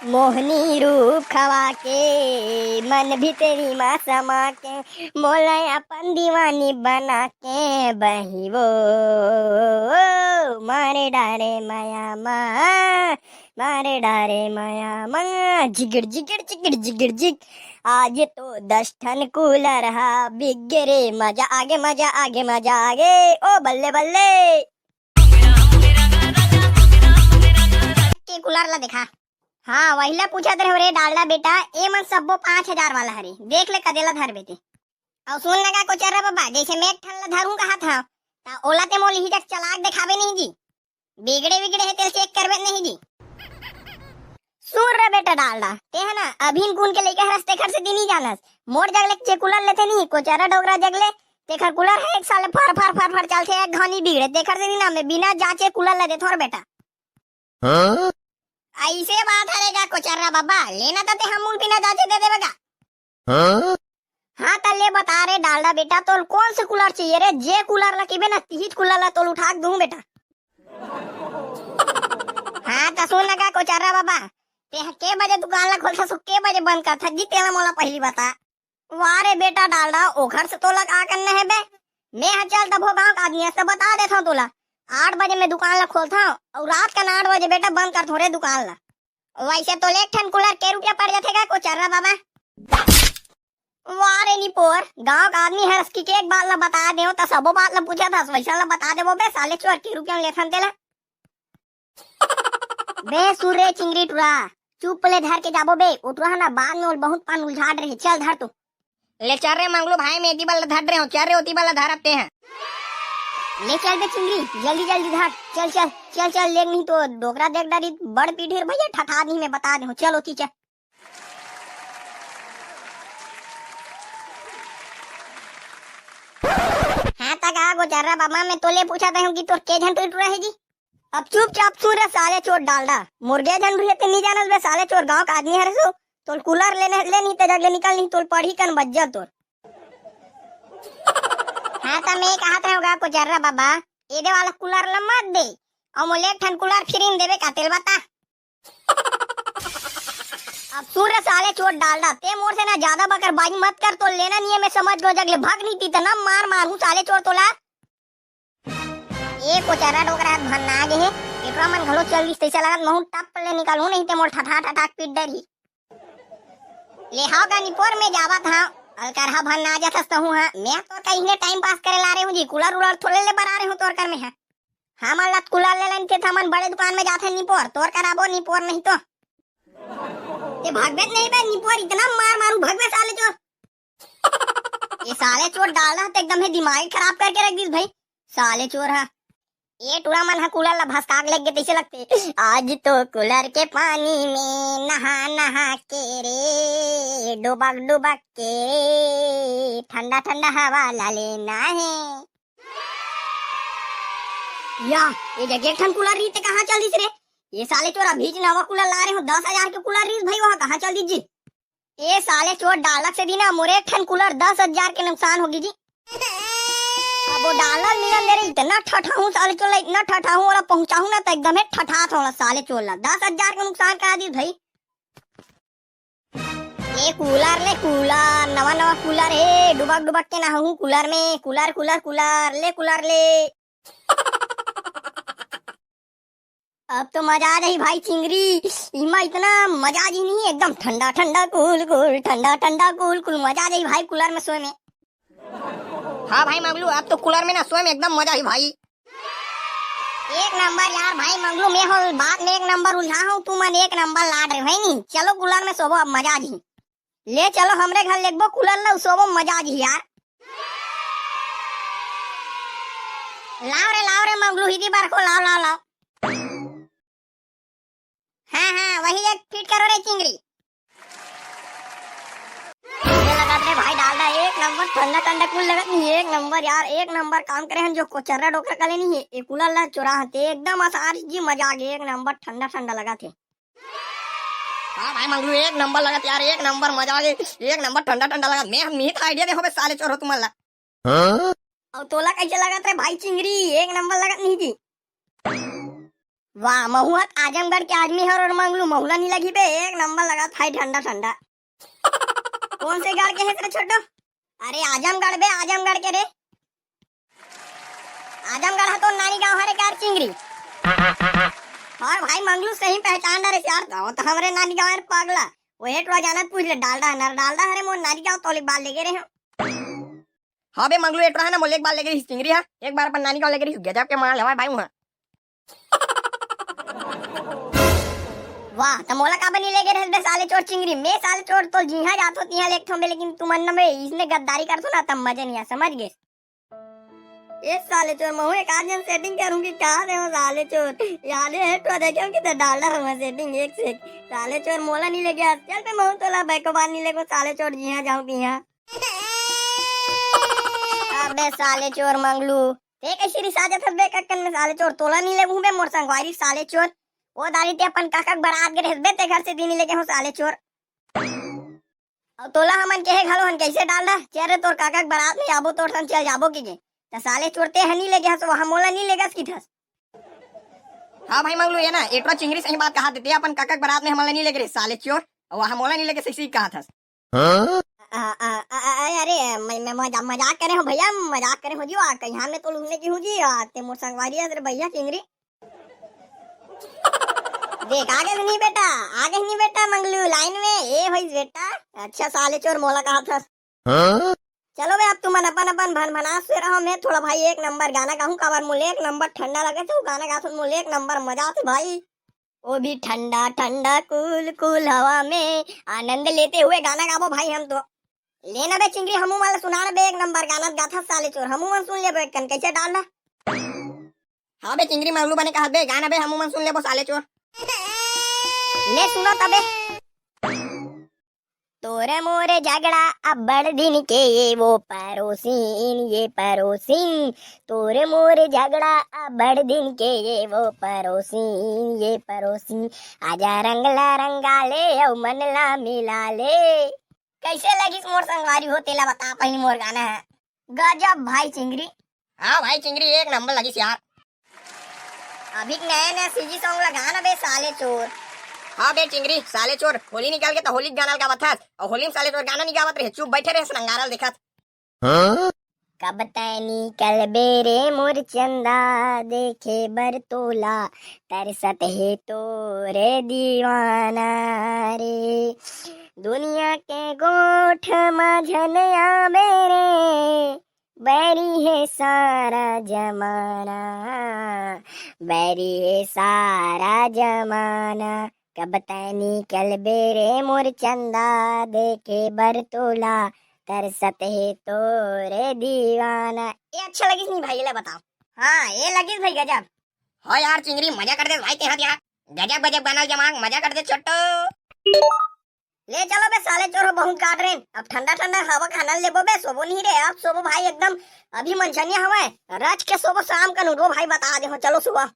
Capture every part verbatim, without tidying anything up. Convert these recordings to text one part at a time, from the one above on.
मोहनी रूप खवा के, मन भीतरी मा समा के, मोला अपन दीवानी बना के बही वो, मारे डारे माया मा, मारे डारे माया मा, जिगिड़ जिगिड़ जिगिड़ जिगिड़ जिग। आज तो दस ठन कूलर हा बिक गे रे, मजा आगे, मजा आगे, मजा आगे, ओ बल्ले बल्ले। के कूलर ला देखा। हाँ, वही ला पूछत रहे रे डालडा बेटा, ए मन सब्बो पाँच हजार वाला हरे, देख ले कदेला धरबे ते। अउ सुन ना गा कोचर्रा बाबा, जैसे मैं एक ठन ला धरूं कहा था, ता ओला ते मोल इही जग चलाक देखाबे नहीं जी, बिगड़े बिगड़े हे तेल चेक करबे नहीं जी। सुन रे बेटा डालडा, ते है ना अभिन कुन के लेके हरस तेखर से दिनी जानस, मोर जग ले जे कूलर लेते नहीं कोचर्रा डोकरा जग ले, तेखर कूलर है एक साल फर फर फर फर चलथे, एक घाव नहीं बिगड़े, तेखर से दिन में बिना जांचे कूलर ला देथों रे बेटा। हाँ? ऐसे बात हरे गा कोचर्रा बाबा, लेना ता ते हम मुल बिना जांचे दे देबे गा। हाँ? हाँ, त ले बता रे डालडा बेटा, तोल कौन से कूलर चाहिए रे? जे कूलर ला किबे ना, तिहित कूलर ला तोल उठा के दूं बेटा। हाँ, त सुन ना गा कोचर्रा बाबा, ते ह के बजे दुकान ला खोलथस, के बजे बंद करथस जी, तेला मोला पहली बता। वाह रे बेटा डालडा, ओखर से तोला का करना है बे? मैं ह चल तभो गांव का आदमी हस त बता देथव तोला। आठ बजे मैं दुकान ला खोलथव अउ रात का आठ बजे बेटा बंद करथव रे दुकान ला। वैसे तोले एक ठन कूलर के रुपया पड़ जाथे गा कोचर्रा बाबा? वाह रे निपोर, गांव का आदमी हरस कि के एक बात ला बता देव त सबो बात ला पूछत हस, वैसा ला बता देबो बे साले चोर, के रुपया में लेथन तेला। बे सुन रे चिंगरी टुरा, चुप ले धर के जाबो बे, ओ टुरा ह ना बाद में ओल बहुत पान उलझाट रही, चल धर तू। ले चल रे मंगलू भाई, मैं एती बल्ला धर रहे हूँ, चल रे ओती बल्ला धर अब ते हैं। ले चल बे चिंगरी, जल्दी जल्दी धर, चल चल चल चल, लेग नहीं तो डोकरा देख डारी बड़ पीढ़ी रे भैया, ठठा नहीं मैं बता दे हूँ, चल ओती चल। हाँ त का कोचर्रा बाबा, मैं तोले पूछत हूँ कि तोर के झन टुरा है जी? अब चुपचाप सुन रे साले चोर डालडा, मोर गे झन टुरा ते नहीं जानस बे साले चोर, गांव का आदमी हरस तू, तोल कूलर लेने ले नहीं ते जग ले निकल नहीं, तोल पढ़ी कन बज्जर तोर। हाँ त मैं कहत रहूँ गा कोचर्रा बाबा, एदे वाला कूलर ला मत दे, अउ मोले एक ठन कूलर फ्री में देबे का तेल बता। अब सुन रे साले चोर डालडा, ते मोर से ना ज्यादा बकरबाजी मत कर, तोल लेना नहीं है मैं समझ गो, जग ले भग नहीं ती त ना मार मार हूँ साले चोर तोला। ए कोचर्रा डोकरा ह भन्ना गे हे, एकरा मन घलो चल दिस तइसे लगत महूँ टप ले निकलहूँ, नहीं ते मोर ठठा ठठा के पीट डरही। ले हाव गा निपोर में जावत हव, अलकरहा भन्ना जाथस तहूँ हा, मैं तोर का इहने टाइम पास करे ला रहे हूँ जी, कूलर उलर थोड़े ले बर आ रहे हूँ तोर कर में हा। हमन ला कूलर ले लेन ते हमन बड़े दुकान में जाथन निपोर, तोर कर आबो निपोर नहीं तो। ते भागबे नहीं बे निपोर, इतना मार मारू भगबे साले चोर। ये साले चोर डालडा ह त एकदम हे दिमाग खराब करके रख दिस भाई, साले चोर हा। ये टुरा मन हा कूलर ला भसका के लेग गे तइसे लगथे। आज तो कूलर के पानी में नहा नहा के रे, डुबक डुबक के रे, ठंडा ठंडा हवा ला लेना है। या, ये जगह एक ठन कूलर रही ते कहाँ चल दिस रे? ये साले चोर अभी च नवा कूलर ला रहे हो, दस हजार के कूलर रही भाई, वहाँ कहाँ चल दिस जी? ए साले चोर डालक से दिना मोरे एक ठन कूलर दस हजार के नुकसान होगी जी। अब वो डालर मिलन दे रे, इतना ठठाहूँ साले चोर ला, इतना ठठाहूँ ओला पहुँचाहूँ ना त एकदम हे ठठात होला साले चोर ला, दस हजार के नुकसान करा दिस भाई। ले कूलर ले कूलर, नवा नवा कूलर हे, डुबक डुबक के नहाहूँ कूलर में, कूलर कूलर कूलर, ले कूलर ले। अब तो मजा आ जाही भाई चिंगरी, इमा इतना मजा आ जाही नहीं, एकदम ठंडा ठंडा कूल कूल, ठंडा ठंडा कूल कूल, मजा आ जाही भाई कूलर में सोए में। हाँ भाई मंगलू, अब तो कूलर में ना सोए में एकदम मजा आही भाई। एक नंबर यार भाई मंगलू, मैं हो बात में एक नंबर उलझा हूँ, तू मन एक नंबर लाड रहे भाई नहीं। चलो कूलर में सोबो, अब मजा आ जाही। ले चलो हमरे घर लेगबो कूलर ला, सोबो मजा आ जाही यार। लाव रे लाव रे मंगलू, हिदी बार को लाव लाव लाव। हाँ हाँ वही एक फिट करो रे चिंगरी। ये लगत रे भाई डालडा, एक नंबर ठंडा ठंडा कूल लगत नहीं, एक नंबर यार, एक नंबर काम करे हन जो कोचर्रा डोकरा कले नहीं है, ये कूलर ला चुरा हते एकदम आसार जी, मजा आ गया, एक नंबर ठंडा ठंडा लगा थे। हाँ भाई मंगलू, एक नंबर लगत यार, एक नंबर मजा आ गया, एक नंबर ठंडा ठंडा लगत। मैं हम निहित आइडिया दे होबे साले चोर हो तुम्हारा। हाँ? और तोला कैसे लगत रे भाई चिंगरी, एक नंबर लगत नहीं जी। वाह, महू ह त आजमगढ़ के आदमी हर अउ मंगलू, महू ला नी लगही बे, एक नंबर लगत हे ठंडा ठंडा। कोन से गढ़ के हे रे छोटू? अरे आजमगढ़ बे, आजमगढ़ के रे। आजमगढ़ ह तो नानी गांव हरे का रे चिंगरी? अउ भाई मंगलू सही पहचान डरे यार, वो तो हमरे नानी गांव हरे पागला। वो एटवा जानत पूछ ले, डालडा हरे ना, डालडा हरे मोर नानी गांव तोले बार लेगे रहे। हाँ बे मंगलू, एटवा हे ना मोले एक बार लेगे रहिस चिंगरी हा, एक बार अपन नानी गांव लेगे रहिस, गजब के माल हवय भाई उहाँ। वाह, त मोला काबर नी लेगे रहिस बे साले चोर चिंगरी? मैं साले चोर तोर जिहां जाथों तिहां लेगथों बे, लेकिन तुमन न बे इसने गद्दारी करथो ना, तब मजा नी आ, समझ गे? ए साले चोर, महू एक आध झन setting करहूं कि का रे हो साले चोर। यादे हे तो देखे हो कि ते डालडा हवय setting एक से एक। साले चोर मोला नी लेगे हस, चल बे महू तोला बैको बार नी लेगो साले चोर, जिहां जाहूं तिहां। अबे साले चोर मंगलू, ते कइसे रिसा जाथस बे कक्कन में साले चोर? तोला नी लेगहूं बे, मोर संगवारी साले चोर। ओ दारी ते अपन काका के बरात गे रहेस बे, ते घर से दिनी लेगे हूं साले चोर। अउ तोला हमन केहे घलो हन कइसे डालडा? चल रे तोर काका के बरात में आबो, तोर संग चल जाबो कहिके। त साले चोर ते ह नी लेगे हस, वहां मोला नी लेगस किथस। हाँ भाई मंगलू, ये ना एटवा चिंगरी सही बात कहा देते, अपन काका के बरात में हमन ला नी लेगे रे साले चोर, अउ वहां मोला नी लेगे सही सही कहा थस। हाँ? आ, आ, आ, आ, अरे, अरे, मैं, मैं मजा-, मजाक करे हूँ भैया, मजाक करे हूँ जी, आ, कहीं में तो लूहने की हूँ जी, आ, ते मोर संगवारी है, तेरे भैया चिंगरी। देख, आगे से नहीं बेटा, आगे से नहीं बेटा, मंगलू लाइन में, ए होइस बेटा, अच्छा साले चोर मोला कहा थस। हाँ? चलो बे, अब तुमन अपन अपन भन भनास से रहो, मैं थोड़ा भाई एक नंबर गाना गाहूँ, काबर मोले एक नंबर ठंडा लगे थे, वो गाना गाथन मोले एक नंबर मजा आथे भाई। वो भी ठंडा ठंडा कूल कूल हवा में आनंद लेते हुए गाना गाबो भाई हम तो। ले ना बे चिंगरी, हमू मन ला सुना ना बे, एक नंबर गाना गाथा साले चोर, हमू मन सुन लेबो एक कन, कैसे डाल ना? हाँ बे चिंगरी मंगलू बने कहत बे, गाना बे हमू मन सुन लेबो साले चोर। ले सुनो तबे। तोरे मोरे झगड़ा अब्बड़ दिन के, ये वो परोसिन, ये परोसिन। तोरे मोरे झगड़ा अब्बड़ दिन के, ये वो परोसिन, ये परोसिन। आजा रंग ला रंगा ले, अउ मन ला मिला ले। कैसे लगिस मोर संगवारी हो, तेला बता पहिली मोर गाना है। गजब भाई चिंगरी। हाँ भाई चिंगरी, एक नंबर लगिस यार। अभी नया नया सीजी song लगा ना बे साले चोर। हाँ बे चिंगरी, साले चोर, होली निकल के तो होली के गाना गावत हस, अउ होली में साले चोर गाना नहीं गावत रहे, चुप बैठे रहे, संगारल देखत। हाँ? कब तैं निकलबे रे मोर चंदा, देखे बर तोला तरसत हे तोरे दीवाना रे। दुनिया के गोठ म झन आबे रे, बैरी हे सारा जमाना, बैरी हे सारा जमाना। कब तैं निकलबे रे मोर चंदा, देखे बर तोला तरसत हे तोरे दीवाना। ये अच्छा लगिस नहीं भाई, ये ला बताओ। हाँ, ये लगिस भाई गजब। हो यार चिंगरी, मजा कर दे भाई तेहा यार। गजब गजब गाना जमा, मजा कर दे छोटो। ले चलो बे साले चोर हो, बहुत काट रहे हैं। अब ठंडा ठंडा हवा का आनंद लेबो बे, सोबो नहीं रे, अब सोबो भाई एकदम। अभी मंझनिया हवा है, रच के सोबो, शाम का नूरबो भाई, बता दे हो, चलो सुबह।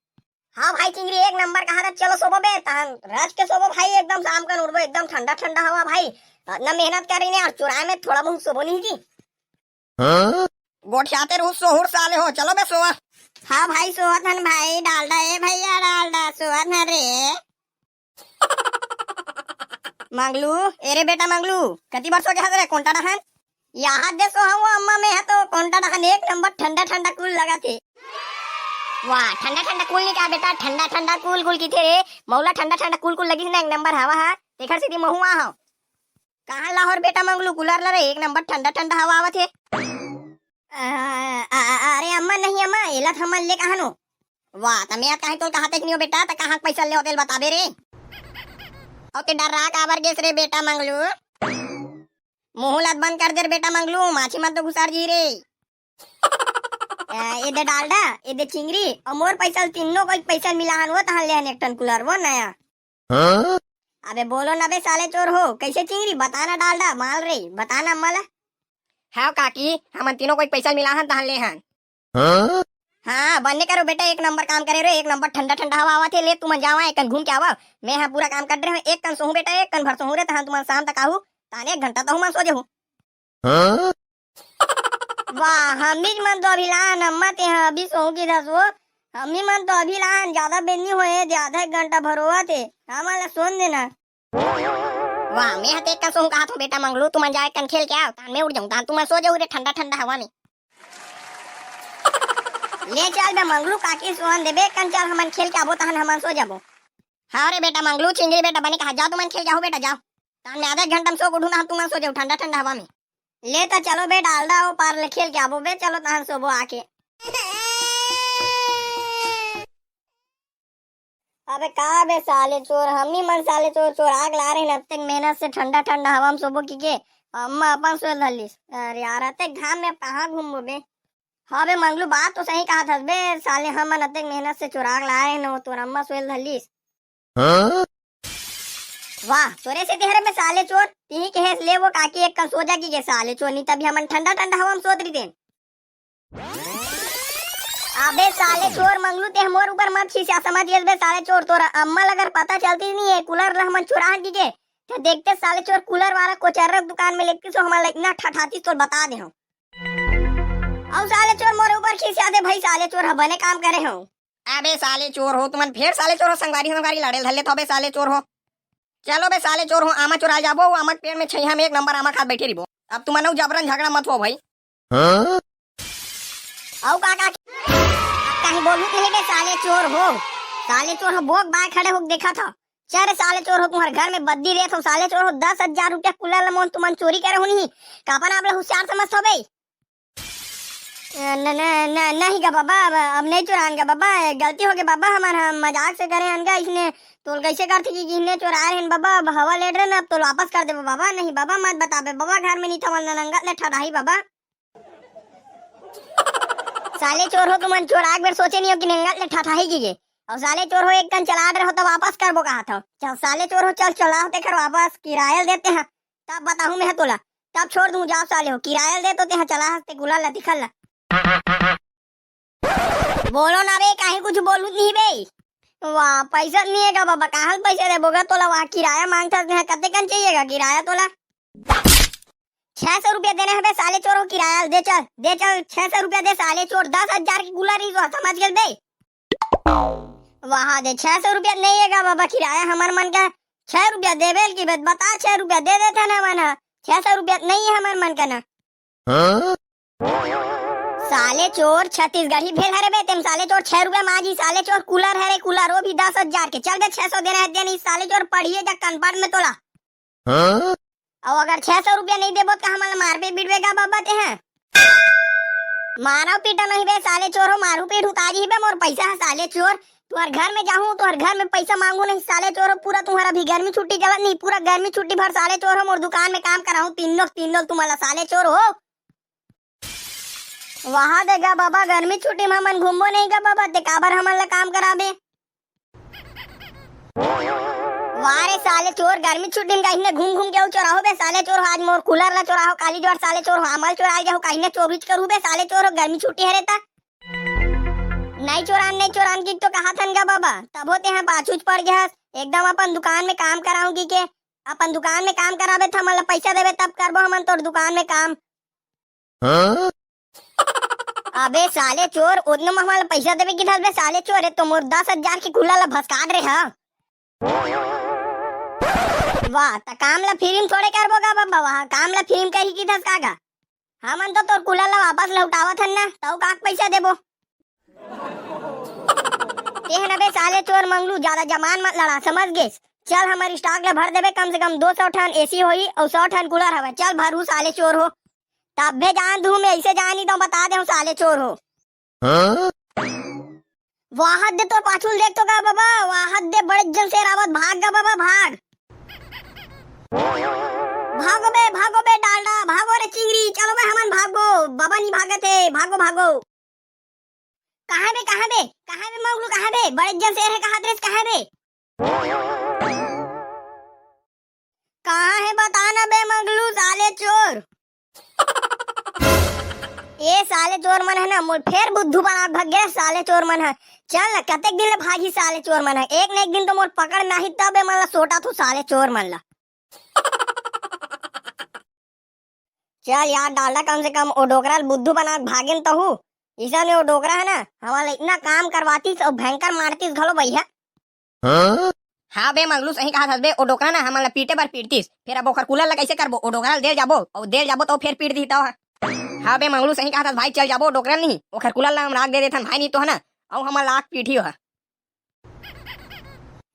हाँ भाई चिंगरी एक नंबर कहा था, चलो सोबो बे, तहन रच के सोबो भाई, एकदम शाम का नूरबो, एकदम ठंडा ठंडा हवा भाई। इतना मेहनत कर रही ने यार, चुराए में थोड़ा बहुत सोबो नहीं जी। हाँ? गोठियाते रहू सोहुर साले हो, चलो बे सोवा। हाँ भाई सोवत हन भाई, डालडा ए भैया डालडा सोवत हन रे। मंगलू, ए रे बेटा मंगलू, कति बरस हो गया रे कोंटा डहन? यहाँ दे सो हूँ अम्मा, मैं है तो कोंटा डहन एक नंबर ठंडा ठंडा कूल लगा थे। वाह, ठंडा ठंडा कूल नहीं कहा बेटा, ठंडा ठंडा कूल कूल की थे रे। मौला ठंडा ठंडा कूल कूल लगी ना एक नंबर हवा है, तेखर सीधी महू आ हो। कहाँ लाहौर बेटा मंगलू कूलर ला रे, एक नंबर ठंडा ठंडा हवा आवत हे। आ, आ, आ, अरे अम्मा नहीं अम्मा, एला त हमन ले कहानो। वाह, त मैं कहे तो कहा तक नहीं हो बेटा, त कहाँ पैसा ले होते बताबे रे। अउ ते डर्रा काबर गेस रे बेटा मंगलू। मुंह लत बंद कर दे रे बेटा मंगलू, माछी मत तो घुसार जी रे। ए, ए दे डालडा, ए दे चिंगरी, अउ मोर पैसा तीनों को एक पैसा मिला हन, वो तहां ले हन एक ठन कूलर, वो नया। हाँ? अबे बोलो ना बे साले चोर हो, कैसे चिंगरी? बताना डालडा, माल रे, बताना मला। हाँ काकी, हमन तीनों को एक पैसा मिला हन, तहां ले हन। हाँ? हाँ, बन्ने करो बेटा, एक नंबर काम करे रे, एक नंबर ठंडा ठंडा हवा आवत हे, ले तुमन जावा, एक कन घूम के आवा। मैं हाँ पूरा काम कर रहे हूँ, एक कन सोहूं बेटा, एक कन भर सोहूं रे, तहां तुमन शाम तक आहू, ताने एक घंटा तहू मन सो जेहू। हाँ? वाह, हम बीच मन तो अभी ला नम्मा ते हाँ अभी सोहूं की दस वो, अम्मी मन तो अभी लान, ज्यादा बेर नी होए, आधा एक घंटा भर होवत हे, हमन ला सोन देना। वाह, मैं ह तेक कन सोहूं कहत हों बेटा मंगलू, तुमन जाए कन खेल के आओ, तान मैं उठ जाऊं, तान तुमन सो जाऊ रे ठंडा ठंडा हवा में। ले चल बे मंगलू, काकी सोहन देबे कन, चल हमन खेल के आबो, तहन हमन सो जाबो। हाँ रे बेटा मंगलू, चिंगरी बेटा बने कहा, जाओ तुमन खेल के आओ बेटा, जाओ। तहन मैं आधा एक घंटा में सो उठूं ना, तुमन सो जाओ ठंडा ठंडा हवा में। ले त चलो बे डालडा, ओ पार ले खेल के आबो बे, चलो तहन सोबो आके। अबे का बे साले चोर, हमनी मन साले चोर चोरा के ला रहे हैं, अतेक मेहनत से ठंडा ठंडा हवा में सोबो की के, अम्मा अपन सोए धलिस। अरे यार, अतेक घाम में अब कहाँ घूमबो बे? हाँ बे मंगलू, बात तो सही कहा था बे साले, हमन अतेक मेहनत से चोरा के ला रहे हैं, वो तोर अम्मा सोए धलिस। हाँ? वाह, तोरे से तेहरे बे साले चोर, तिही कहे ले वो काकी एक कन सो जा की के साले चोर, नहीं तभी हमन ठंडा ठंडा हवा में सोत रही देन। अबे साले चोर मंगलू, ते मोर ऊपर मत खींचा, समझ गेस बे साले चोर। तोरा अम्मा ल अगर पता चलती नहीं है कूलर ला हमन चुरा की के, ते देखते साले चोर, कूलर वाला कोचर्रा दुकान में लेके सो हमन ला इतना ठठातीस, तोर बता दे हूँ। अउ साले चोर मोर ऊपर खींचा दे भाई, साले चोर ह बने काम करे हो। अबे साले चोर हो, तुमन फेर साले चोर हो, संगवारी संगवारी लड़े ल धर लेत हो बे साले चोर हो। चलो बे साले चोर हो, आमा चोराए जाबो, वो आमा के पेड़ में छइहा में एक नंबर आमा खात बैठे रहिबो। अब तुमन अउ जबरन झगड़ा मत हो भाई। हाँ? अउ का, का, कहीं बोलू नहीं बे साले चोर हो। साले चोर हो, बोक बाय खड़े हो देखा था। चल रे साले चोर हो, तुम्हारे घर में बद्दी देत हो साले चोर हो, दस हजार रुपया कूलर ला मोन तुमन चोरी करे हो नहीं। का अपन आप ला होशियार समझत हो बे? न, न, न, नहीं गा बाबा, अब, अब नहीं चुरान गा बाबा, गलती हो गई बाबा, हमन हम मजाक से करे हन गा, इसने तोल कैसे करथे कि किसने चुराए रहन बाबा, अब हवा लेट रहे ना, अब तोल वापस कर देबो बाबा, नहीं बाबा, मत बताबे बाबा, घर में नहीं था, वरना नंगत ले ठडाही बाबा। साले चोर हो तुमन, चोर एक बेर सोचे नहीं हो कि नंगत ले ठठाही की गे। और साले चोर हो, एक कन चला रहे हो तो वापस करबो कहा था। चल साले चोर हो, चल चला हो तेकर वापस, किराया देते हैं, तब बताहूँ मैं तोला, तब छोड़ दूँ। जाओ साले हो, किराया दे तो तेहा चला हस्ते गुला ला दिखल ला। बोलो ना बे, काहे कुछ बोलू नहीं बे? वाह, पैसा नहीं है का बाबा, कहाँ पैसा देबो गा तोला? वहाँ किराया मांगता है, कते कन चाहिएगा किराया तोला? छह सौ रुपया देना है बे साले चोर हो, किराया दे चल, दे चल, छह सौ रुपया दे साले चोर, दस हजार की कूलर ही तो समझ गए बे। वहाँ दे, छह सौ रुपया नहीं है का बाबा किराया हमार मन का? छह रुपया देबे की बात बता, छह रुपया दे देते ना मन, छह सौ रुपया नहीं है हमार मन का ना। हाँ? साले चोर, छत्तीसगढ़ी भेल हरे बे, तेम साले चोर, छह रुपया मांगी, साले चोर, कूलर हरे, कूलर, वो भी दस हजार के। चल बे, छह सौ देना है, दे नहीं, साले चोर, पढ़िए जा कनपट में तोला। हाँ? अउ अगर छह सौ रुपया नहीं देबो, तो हमन ला मारबे, बिड़बे गा बाबा ते हैं? मारो पीटा नहीं बे, साले चोर हो, मारू पीट उतारी बे, मोर पैसा है, साले चोर। तुहर घर में जाहूँ, तुहर घर में पैसा मांगू नहीं, साले चोर हो, पूरा तुम्हारा भी गर्मी छुट्टी चलत नहीं, पूरा गर्मी छुट्टी भर, साले चोर हो, मोर दुकान में काम कराहूँ, तीन लोग, तीन लोग तुम्हारा, साले चोर हो। वहाँ दे गा बाबा, गर्मी छुट्टी में हमन घूमबो नहीं गा बाबा, ते काबर हमन ला काम कराबे? वाह रे साले चोर, गर्मी छुट्टी में कहीं ने घूम घूम के अउ चोराहो बे साले चोर हो, आज मोर कूलर ला चोराहो, काली जोर साले चोर हो, अमल चोरा जाहो, कहीं ने चोरीच करू बे साले चोर हो, गर्मी छुट्टी हरे ता। नहीं चोरान, नहीं चोरान की तो कहा थन गा बाबा, तब होते हैं पाछूच पड़ गया, एकदम अपन दुकान में काम कराऊंगी के, अपन दुकान में काम कराबे त हमन ला पैसा देबे तब करबो हमन तोर दुकान में काम। हाँ? अबे साले चोर, ओतनो म हमन ला पैसा देबे किथस बे साले चोर, ए तो मोर दस हजार के कूलर ला भसकात रे हा। वाह, त काम ला फ्री म थोड़े करबो गा बब्बा, वाह, काम ला फ्री म कही किथस का गा? हमन तो तोर कूलर ला वापस लौटावत हन ना, तौ का पैसा देबो? तेहन अबे साले चोर मंगलू, ज्यादा जबान मत लड़ा, समझ गेस? चल हमर स्टॉक ला भर देबे, कम से कम दो सौ ठन एसी होही अउ सौ ठन कूलर हवय, चल भरू साले चोर हो। तब्बे जान दूं मैं, ऐसे जान ही तो बता दे हूँ साले चोर हो। हाँ? वाहत दे तोर पाछू ल देख तो गा बाबा, वाहत दे बड़े जन शेर आवत, भाग गा बाबा भाग। भागो बे, भागो बे डालडा, भागो रे चिंगरी, चलो बे हमन भागो, बाबा नहीं भागत हे, भागो भागो। कहाँ बे, कहाँ बे, कहाँ बे मंगलू, कहाँ बे? बड़े जन शेर हे, कहाँ ड्रेस, कहाँ बे? कहाँ हे बता ना बे मंगलू, साले चोर। ए साले चोर मन हे ना, मोर फेर बुद्धू बना भग गए साले चोर मन हे। चल ना, कतेक दिन ले भागी साले चोर मन हे। एक न एक दिन तो मोर पकड़ में आही तब ए मन ला सोटा तू साले चोर मन ला। चल यार डालडा, कम से कम ओ डोकरा ल बुद्धू बना के भागेन तहू। इसन में वो डोकरा हे ना, हमन ला इतना काम करवातिस अउ भयंकर मारतिस घलो भइया। हाँ बे मंगलू, सही कहत हस बे, वो डोकरा ना हमन ला पीटे बर पीटतिस, फेर अब ओखर कूलर ला कइसे करबो? वो डोकरा ला दे ल जाबो, अउ दे ल जाबो त फेर पीट दिही त। हाँ बे मंगलू, सही कहत हस भाई, चल जाबो डोकरा ल, नहीं ओखर कूलर ला हम राख दे देथन भाई, नहीं तो हे ना, अउ हमन ला आग पीटही ओहा।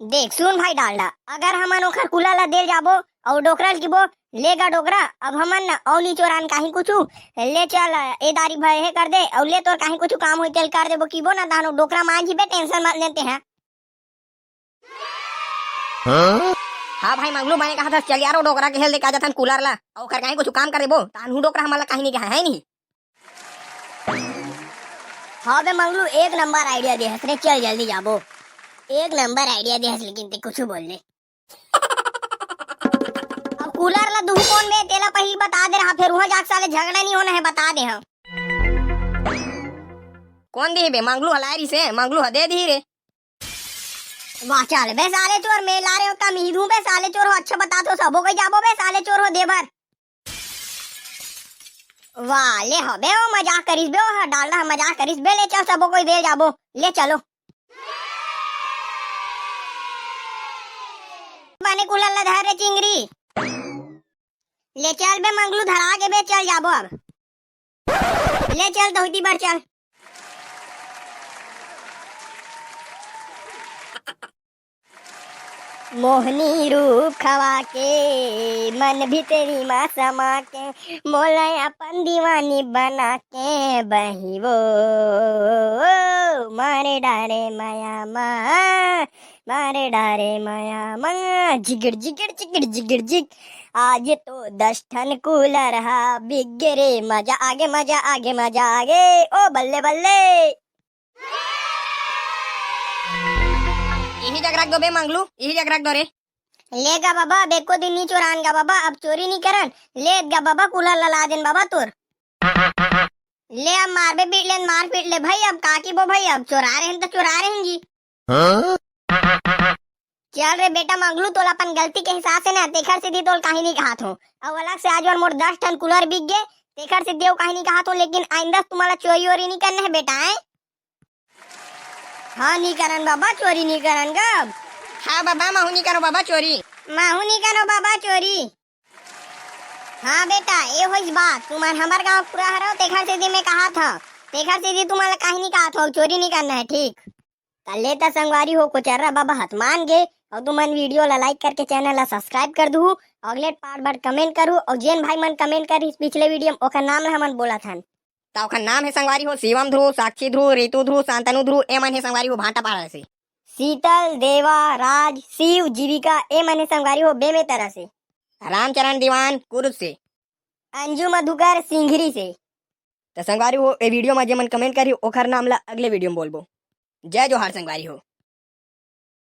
देख सुन भाई डालडा, अगर हमन ओखर कूलर ला दे ल जाबो अउ डोकरा ल किबो, "ले गा डोकरा, अब हमन न अउ नी चोरान काहीं कुछु, ले चल ए दारी भर हे कर दे, अउ ले तोर काहीं कुछु काम होई तेल कर देबो," किबो ना, तहान ओ डोकरा मान जीबे, tension मत लेते हैं। हाँ भाई मंगलू, बने कहत हस, चल यार, ओ डोकरा के हेल दे का जथन कूलर ला, अउ ओखर काहीं कुछु काम कर देबो, तहान हूँ डोकरा हमन ला काहीं नहीं कहा है नहीं। हाँ बे मंगलू, एक नंबर idea दे हस रे, चल जल्दी जाबो। एक नंबर idea दे हस, लेकिन ते कुछु बोल ले। अब कूलर ला दुहू कौन बे, तेला पहिली बता दे रहा, फेर उहाँ जाके साले झगड़ा नहीं होना है, बता दे हम। कौन दिही बे? मंगलू ह लाय रिहिसे, मंगलू ह दे दिही रे। वाह, चल बे साले चोर, मैं ला रहे हो तमीर हूँ बे साले चोर हो, अच्छा बता तो सबो कोई जाबो बे साले चोर हो दे बर। वाह, ले हो बे, ओ मजाक करिस बे, ओ ह डालडा ह मजाक करिस बे, ले चल सबो कोई दे जाबो, ले चलो। बने कूलर ला धर रे चिंगरी। ले चल बे मंगलू, धरा के बे, चल जाबो अब। ले चल धोती बर चल। मोहनी रूप खवा के, मन भीतरी मा समा के, मोला अपन दीवानी बना के बही वो, मारे डारे माया मा, मारे डारे माया मा, जिगड़ जिगड़ जिगड़ जिगड़ जिग। आज तो दस ठन कूलर हा बिक गे रे, मजा आगे, मजा आगे, मजा आगे, ओ बल्ले बल्ले। इही जग रख दो बे मंगलू, इही जग रख दो रे। ले गा बाबा, अब एको दिन नी चोरान गा बाबा, अब चोरी नी करन। ले गा बाबा, कूलर ला ला देन बाबा तोर। ले अब मारबे पीट लेन, मार पीट ले भाई, अब का किबो भाई, अब चोरा रहे हैं तो चोरा रहे हैं जी। हाँ? चल रे बेटा मंगलू, तोला अपन गलती के हिसाब से ना, तेखर सेती तोल काहीं नी कहात हो। अउ अलग से आज बर मोर दस ठन कूलर बिक गे, तेखर सेती अउ काहीं नी कहात हो, लेकिन आइंदा से तुम्हारा चोरी वोरी नी करना है बेटा, हैं? हाँ, नी करन बाबा, चोरी नी करन गा। हाँ बाबा, महू नी करो बाबा चोरी। महू नी करो बाबा चोरी। हाँ बेटा, ए होइस बात, तुमन हमर गाँव पूरा हरो, तेखर सेती मैं कहात हव, तेखर सेती तुमन ला काहीं नी कहात हव, चोरी नी करना है, ठीक? त ले त संगवारी हो, कोचर्रा बाबा हत मान गे, अउ तुमन video ला like करके channel ला subscribe कर दुहू, अउ अगले part बर comment करहू, अउ जेन भाई मन comment करिस पिछले video में, ओकर नाम ला हमन बोलत हन। त ओखर नाम हे संगवारी हो शिवम ध्रुव, साक्षी ध्रुव, रितु ध्रुव, शांतनु ध्रुव, ए मन हे संगवारी हो भाटापारा से। शीतल, देवा, राज, शिव, जीविका, ए मन हे संगवारी हो बेमेतरा से। रामचरण दीवान कुरुद से। अंजू मधुकर सिंघरी से। त संगवारी हो, ए video म जेमन comment करही ओखर नाम ला अगले video म बोलबो। जय जोहार संगवारी हो।